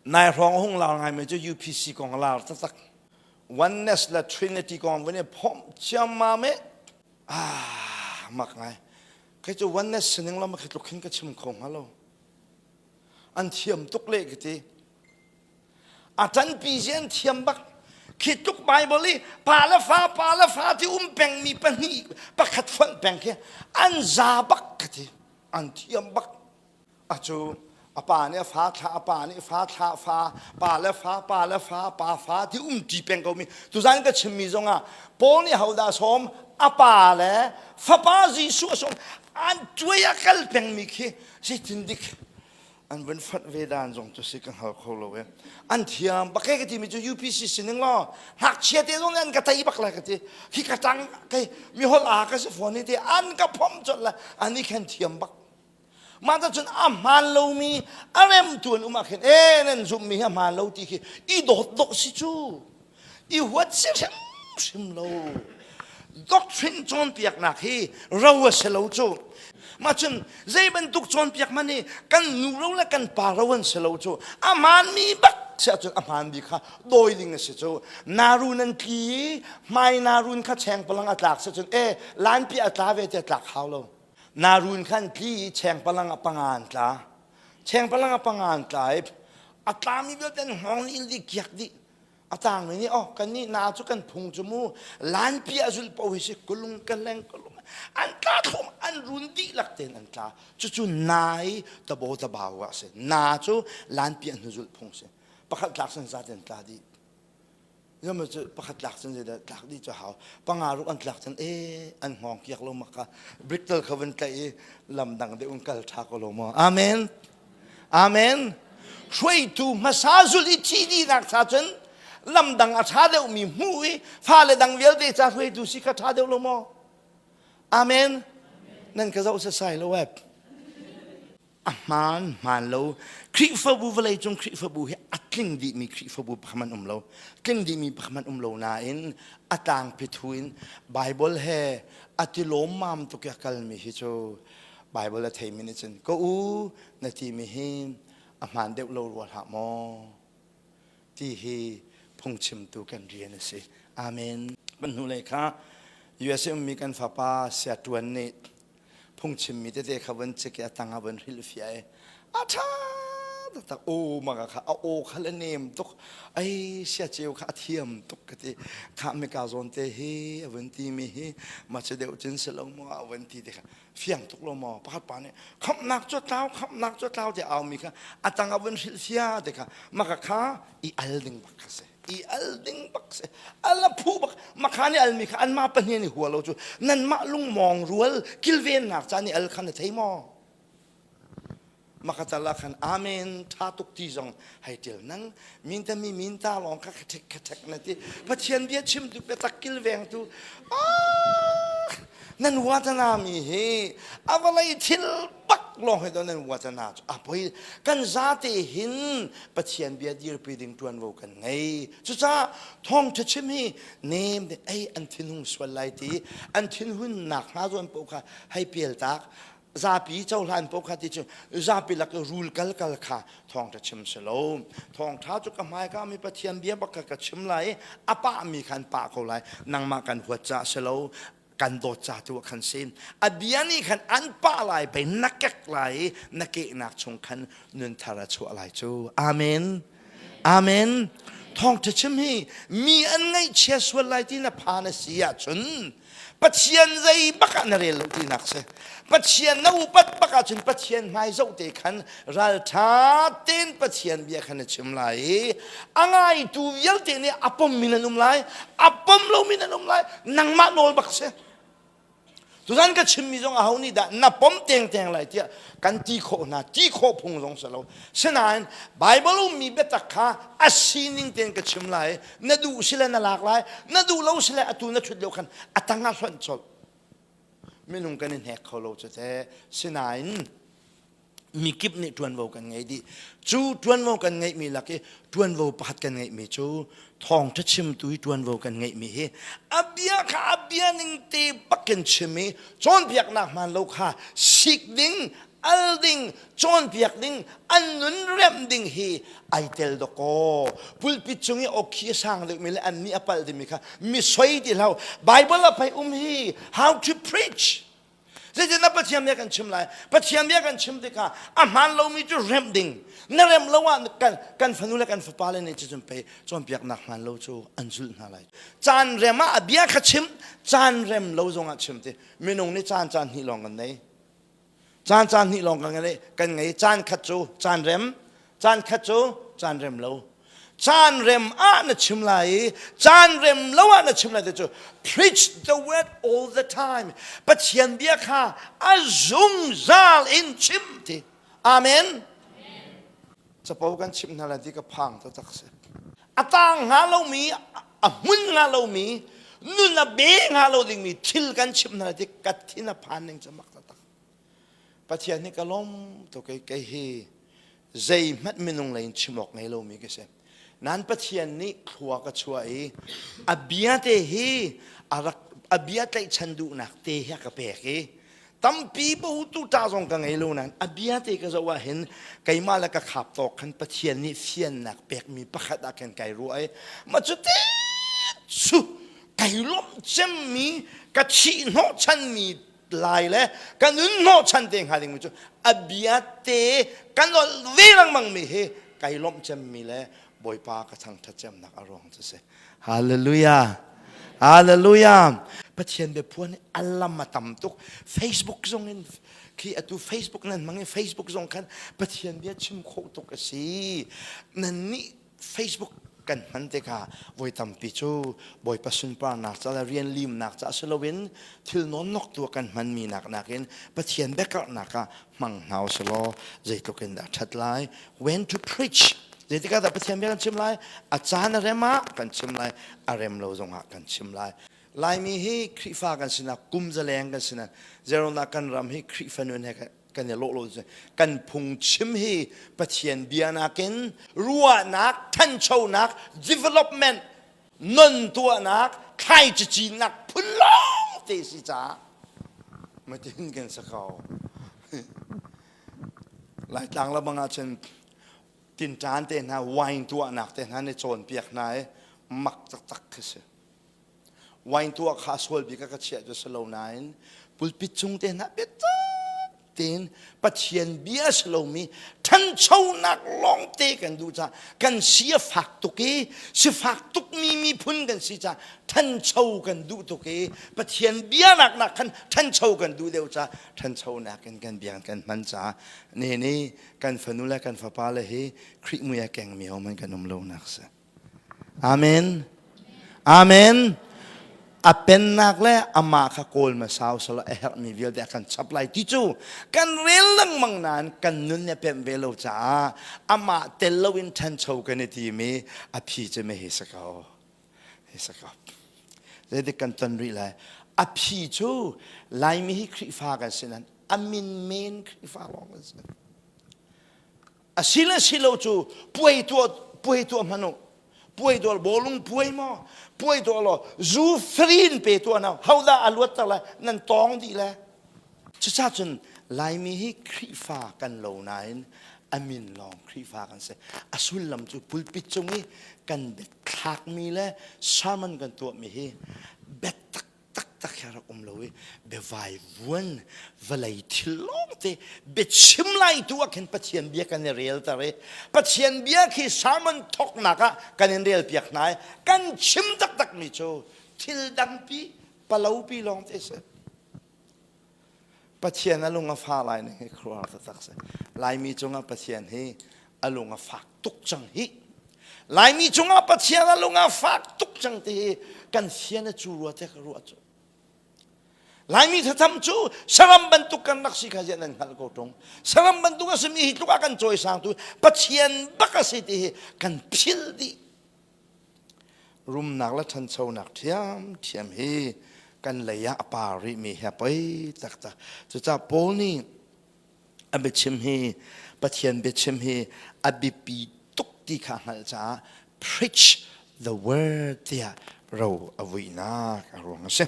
Nai hrawng a hung lar ngaimi cu UPC kong a lar taktak. Oneness le Trinity kong vun i phomh ciammam i ah mak ngai. Kei cu oneness sining lam khi tluk hin ka chim kho hnga lo. An thiam tuk le ka ti. A ṭanpi zi an thiam bak. Khi tluk Bible i pa le fa pa le fa ti um pengmi pahnih pakhat fonh peng khi an za bak ka ti. An thiam bak. A cu a pa nih a fa thlah a pa nih fa thlah fa pa le fa pa le fa pa fa ti um ṭi peng ko mi tuzan ka chimmi zongah Paul nih hodah sawm a pa le fapa Jesuh a sawm an tuai a kal pengmi khi zeitin dik an vun fonh ve dan zong cu si ka hngal kho lo e an thiam bak ka timi cu UPC sining law ngakchia te zong an ka tei bak lai ka ti khi ka tang kai mi hol a ka si phone te an ka phom chot la ani khan thiam bak mah ta cun a hmaan lomi a remtu an um ah khin e nan zumhmi hi a hmaan lo ti khi i dawt dawh si cu i huat si hrimhrim lo doctrine cawnpiaknak hi ro a si lo cu mah cun zei bantuk cawnpiak man hi kan nu ro le kan pa ro an si lo cu a hmaanmi bak si ahcun a hmaanmi kha dawi ding a si cu narun an tli i hmai narun kha chengpalang a tlak si cun e lanpi a tla ve ti a tlak hau lo Narun khan tli i chengpalang ah panga an tla. Chengpalang ah panga an tla i a tlami vialte an hngawng nih in dih kiak dih. A tangmi nih oh kan nih na cu kan phung cu mu lanpi ah zulh paoh hi si kulung ka leng kulung an tla thlum an run dihlak tein an tla. Cucu na i tabo tabau ah si. Na cu lanpi ah hnuzulh phung si. Pakhat tlak san za ten tla dih. Yama cu pakhat tlak cun zeidah tlak dih cu hau. Panga ruk an tlak cun e an hngawng kiak lo maka briktal kha van tlaih i lam dang deuh in kal ṭha ko lo maw. Amen. Amen. Hruaitu hmasa zul i thi dihnak cha cun lam dang a ṭha deuhmi hmuh i fale dang vialte ca hruaitu si kha ṭha deuh lo maw? Amen. Nan ka zoh sasai lo eh. A hmaan hmaan lo. Khrihfabu vawleicung Khrihfabu hi a tling dihmi Khrihfabu pakhat hmanh um lo. Tling dihmi pakhat hmanh um lo nain a tlangpi thu in Bible he a ti lawmmam tuk i a kalmi hi cu Bible a theimi nih cun ka u na timi hi a hmaan deuh lo rua hlah maw ti hi phungchimtu kan rian a si. Amen. Kan hnulei kha USA ummi kan fapa Sia Tuan nih phungchimmi tete kha vun cik i a tang ah vun hrilhfiah i a ṭha taktak aw maka kha a aw kha le nem tuk ai sia ceu kha a thiam tuk ka ti kha mika zawn te hi a vun ti mi hi ma che deuh cun si lo maw a vun ti te kha fiang tuk lo maw pakhat pa nih khamhnak cu tlau khamhnak cu tlau ti au mi kha a tang ah vun hrilhfiah te kha maka kha i al ding bak kha si i al ding bak si al a phu bak makha nih almi kha anmah pahnih nih hua lo cu nanmah lungmawng rual kilvennak ca nih al kha na thei maw makatal ah khan amen tha tuk ti zong hei til nang min ta mi min ta lawng kha khathek khathek na ti pathian bia chim tu biatak kilveng tu ah nan watana mi hi avalei thil bak lawng hi nan watana cu a poi kan zate hin pathian bia dirpi ding tuanvo kan ngei cucaah thawngtha chim hi nem te ei an thinhung sual lai ti an thinhun nak hna zawn paoh kha hei pial tak zapi cohlan paoh kha ti cu zapi lak i rul kal kal kha thawngtha chim si lo thawngtha cu ka hmai ka mi pathian bia bak kha ka chim lai i a pah mi khan pah ko lai nangmah kan huat ca si lo kan dawt ca tu ah khan sin a bia nih khan an pah lai pei na kek lai i na kehnak chung khan nun thar a chuah lai cu amen amen thawngṭha chim hi mi an ngaihchia sual lai ti na phan a si ahcun Pathian zei bak ah na rel lo tinak si Pathian na upat bak ahcun Pathian hmai zoh te khan ralṭha tein Pathian bia khan na chim lai i a ngaitu vialte nih a pommi nan um lai a pom lomi nan um lai nangmah nawl bak si tuzan ka chimmi zong aho nih dah na pom tengteng lai tiah kan ti khawh hna ti khawh phung zong si lo sinain Bible ummi biatak kha a sining tein ka chim lai na duh sile na lak lai na duh lo sile atu na ṭhut lio khan a tang ah hlonh colh minung kan i hnek kho lo cu te sinain mikip nih ṭuanvo kan ngei dih. Cu ṭuanvo kan ngeihmi lak i ṭuanvo pakhat kan ngeihmi cu thawngṭha chimtu i ṭuanvo kan ngeihmi hi a bia kha a bia ning te bakin chim i cawnpiaknak hmaan lo kha sik ding. Al ding, cawnpiak ding, an nun remh ding hi ai tel dawkaw. Pulpit cung i awkhi a sang deuhmi le an nih a palh dingmi kha mi soi ti hlah. Bible a pei um hi how to preach. Zeitin na Pathian bia kan chim lai? Pathian bia kan chim tikah a hmaan lomi cu remh ding. Na remh lo ah kan, kan fanu le kan fapa le nih cun pei cawnpiaknak hmaan lo cu an zulh hna lai. Caan rem ah a bia kha chim, caan rem lo zongah chim ti. Minung nih caan caan hnih lawng kan nei. Caan caan hnih lawng kan ngei, kan ngei. Caan khat cu caan rem, caan khat cu caan rem lo. Caan rem ah na chim lai i caan rem lo ah na chim lai ti cu preach the word all the time. Pathian bia kha a zungzal in chim ti. Amen. Capo kan chimh hna lai ti ka phang taktak si. A tang hnga lomi, a hmun hnga lomi, nun a be hnga lo dingmi thil kan chimh hna lai ti ka thin a phan ning cu mak taktak. Pathian nih ka lawm tuk i kei hi zeihmanh minung lei in chim awk ngei lomi ka si. Nan Pathian nih thlua ka chuah i a bia te hi a rak a bia tlaihchan duhnak te hi a ka pek i tampi botu ta zong ka ngei lo nain a bia te ka zoh ah hin keimah le ka khap tawk khan Pathian nih fiannak pekmi pakhat ah khan kai ruah i mah cu te cu kai lawmh cemmi ka thih hnawhchanmi lai le ka nun hnawhchan te hnga dingmi cu a bia te ka nolh ve lengmang mi hi kai lawmh cemmi le Bawipa ka thangṭhat cemnak a ruang cu si. Hallelujah. Hallelujah. Pathian biaphuan hi a lam a tam tuk. Facebook zong in khi atu Facebook nan hmang i Facebook zong khan Pathian bia chim khawh tuk a si. Nan nih Facebook kan hman tikah voi tampi cu Bawipa sunparnak ca le rian limnak ca si loin thil nawnnok tu kan hmanmi nak nakin Pathian biakarhnak ah hmang hna usih law zeitluk in dah ṭhat lai. When to preach Zeitikah dah Pathian bia kan chim lai? A caan a rem ah kan chim lai, a rem lo zongah kan chim lai. Laimi hi Khrihfa kan sinak kum zaleng kan sinak zeronak kan ram hi Khrihfa nun he kan i lawh lo kan phungchim hi Pathian bia nakin ruahnak thanchonak development non tuahnak thlai cicinnak phun lawng te si caah matin kan sa ko Laitlang le bang ahcun tinṭan te hna wine tuahnak te hna nih cawnpiak hna i mak taktak khi si. Wine tuah kha sual bik a ka chiah cu si lo nain pulpit cung te hna biatak tein Pathian bia si lomi ṭhanchonak lawngte kan duh caah kan si a fak tuk i sifak tukmi miphun kan si caah ṭhancho kan duh tuk i Pathian bia nak nak khan ṭhancho kan duh deuh caah ṭhanchonak in kan bia kan hman caah ne nih kan fanu le kan fapa le hi Khrih mui a kengmi ho man kan um lonak si. Amen. Amen. A pennak le amah kha kawl hmasa usalaw a herhmi vialte a kan chap lai ti cu kan rel lengmang nain kan nun nih a pemh ve lo caah amah tel loin ṭhancho kan i timi a phi cu mei hi si ko. Hi si ko. Zeitik kan ton rih lai? A phi cu Laimi hi Khrihfa kan si nain a min men Khrihfa lawng kan si. A si le si lo cu puai tuah puai tuah hmanh u. Puai tuah bawlung puai maw? Puai tuah law zu free in pe tuah na hodah a luat ter lai nan tawng dih le. Cucaah cun Laimi hi Khrihfa kan lo nain a min lawng Khrihfa kan si. A sullam cu pulpit cung i kan biathlakmi le sermon kan tuahmi hi biatak taktak hi a rak um lo i biavai vuan vawlei thil lawngte biachim lai tu ah khin Pathian bia kan i relter i Pathian bia khi sermon thawknak ah kan in relpiak hna i kan chim taktak mi cu thil dangpi palopi lawngte si. Pathian a lung a fa lai ning hi khuaruahhar taktak si. Laimi cungah Pathian hi a lung a fak tuk cang hi. Laimi cungah Pathian a lung a fak tuk cang ti hi kan fian a cu rua te ka ruah cu. Laimi thatham cu saram bantuk kan rak si kha ziah nan hngalh ko ṭung. Saram bantuk a simi hi tluk ah kan cawisangtu Pathian bak a si ti hi kan philh dih. Rumnak le ṭhanchonak ṭhiamṭhiam hi kan lei ah a par rihmi hi a poi taktak. Cucaah Paul nih a biachim hi Pathian biachim hi a biapi tuk ti kha a hngalh caah preach the word tiah ro a vuihnak a ruang a si.